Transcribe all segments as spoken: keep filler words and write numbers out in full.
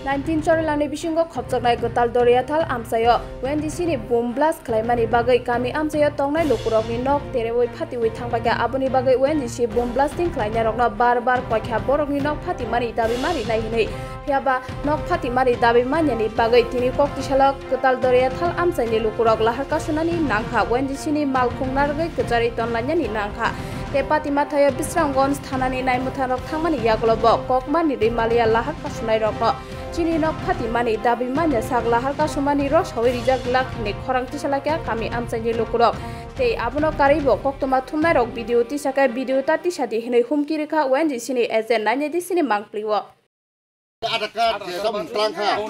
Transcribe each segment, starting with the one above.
Nineteen Chorilang ni bisingo khopjaknai kwtal Doriathal amchaio O N G C ni boom blast khlaimani bagwi kami amchaio tongnai lukurokni nok terewi phatiwi thangbaikha. Aboni bagwi O N G C boom blasting khlainairokno bar bar koikha borokni nok phatimani dabi ma rinai hinwi. Phiyaba nok phatimani dabi manyani bagwi tini kok tisalo kwtal Doriathal amchaini lukurok lahar kasunani nangkha, O N G C ni malkhung narwgwi kwcharwi tonlainani nangkha. Tei Patimathaio Bisramganj thanani naimwthangrok thangmani yagulo bo kokmani rimaliya lahar kasunairokno chini nok phatimani dabi manya sak lahar kasumani rw sawi rijak glak hinwi khorang tisalaikha kami amchaini lukurok. Tei abono karwibo koktwma thumnairok video tisakhe video ta tisadi hinwi humki rwkha O N G C ni agent nainedi sini mangpli o. Aadhaar card, eh, dam tlang kha.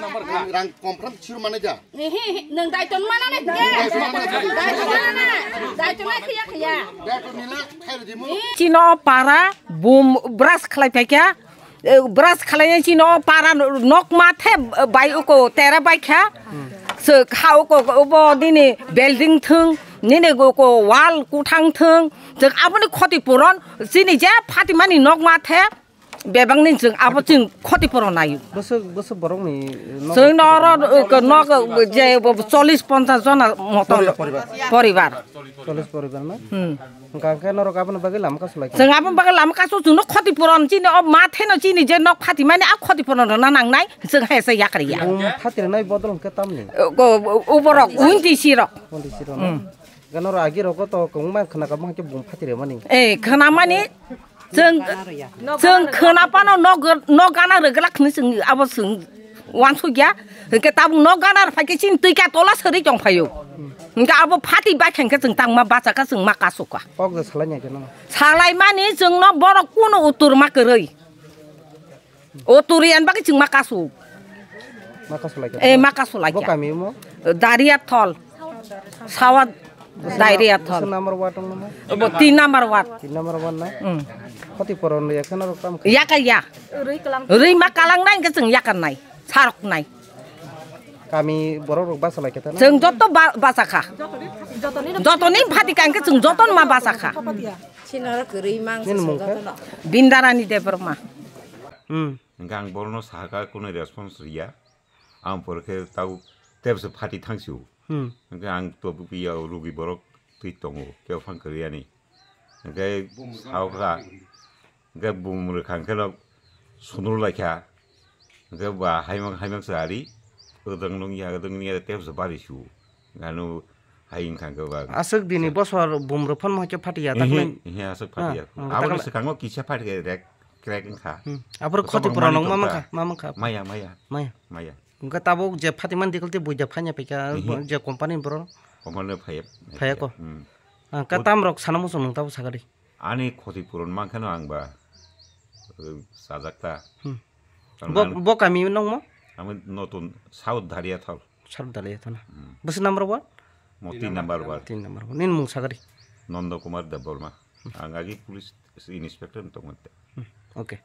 Rang confirm suru manager. Ehe, ehe, nwng daitwno mana nai. Daitwno mana nai. Daitwno mana nai. Daitwno nai khiya khiya. Daitwno nila khairo dimu. Chino para boom blast khlai phaikha. Eh, blast khlainai chino para nok mathe bai uko tera baikha. Se kha uko obo nini building thung, nini uko wall kuthang thung. Jeng aboni khoti puron chini je phatimani nok mathe. Bebakni chwng abo chwng khoti poro naio. Bwswk, bwswk borokni nok Chwng no oro, uh, nok, uh, je bo chollish ponchash jona moto Poribar, poribar. Poribar. Chollish poribar na? Hmm. Hwnkha khe norok aboni bagwi lama kasu lai kha? Chwng aboni bagwi lama kasu chwngno khoti puron chini o mathe no chini je nok phatimani a khoti puron rwna nangnai chwng hai se yakar ya. Bum phatri nai bodol hwnkhe tamni? Uh, go, uh, uborok, undi sirok. Undi sirok na? Hmm. Ganoro agi rogo to kwbangma khna kabang khe bum phatire mani. Eh, khna mani chwng, chwng khna pano nok, nok gana rwglak khni chwng abo chwng wansuk ya. Hwnkhe tabuk nok gana rw phaikhe chini twi ka tola sari tong phaio. Hwnkhe abo phati bai khe chwng tangma bachakha chwng ma kasukha. Kok je salai nai khe no. Salai mani chwngno borok kuno utur ma kwrwi. O turian bagwi chwng ma kasu. Ma kasu lai kha? Eh, ma kasu lai Bo kha. Kami mo? Daria thol. Sawa Daria thol. Bwswk number ward wng namo? Bo tin number ward. Tin number ward na? Hmm. Khoti poron ya khana rok tam kha? Yaka ya. Rwi ma kalang nai hwnkhe chwng yakar nai. Sarok nai. Kami borok rok basa lai kha ta na? Chwng joto ba-, basa kha. Jotoni phati kha hwnkhe chwng joto ma basa kha. Sinaro kwrwi mang Nini mung kha? Jotono. Bindarani Debbarma. Hmm. Hingke ang borokno sahaka kunui response riya. Ang porkhe tau tebse phati thangsio. Hmm. Hingke ang to bupiya rugi borok twi tongo, kebo phang kwrwiyani. Hingke saokha, hingke bum rwkha hingke no sunur laikha. Hingke ba haimang, haimang se ari, odong nung ya, odong nung ya, tebse bari su. Ganu hai wngkha hingke ba. Aswk dini bosor bum rwphano hingke phati ya, Ehe, takle. Ehe, aswk phati ya. Ah, Aboni takle. Swkango kisa phati ya, rek. Krek wngkha. Hmm. Aphuru Kwchak khoti rok pura mani nong ma tongkha. Mankha, ma mankha? Maya, maya. Maya. Maya. Hwnkhe tabuk je phatimani dikolti buija phanya phaikha, Ehe. Je company ni borok? Company phaya. Phaya ko? Hmm. Ah, ka Bud- tam rok sana muchung nung tabuk sakadi. Ani khoti puron mankhano ang ba, eh, sajak ta. Hmm. Bo, Taman- bo kami nong mo? Ami notun South Daria thol. South Daria thol. Hmm. Bwswk number ward? Mo tin number ward. Tin number ward. Nini mung sakadi? Nondo Kumar Debbarma. Ang agi police inspector tongmante. Hmm. Okay.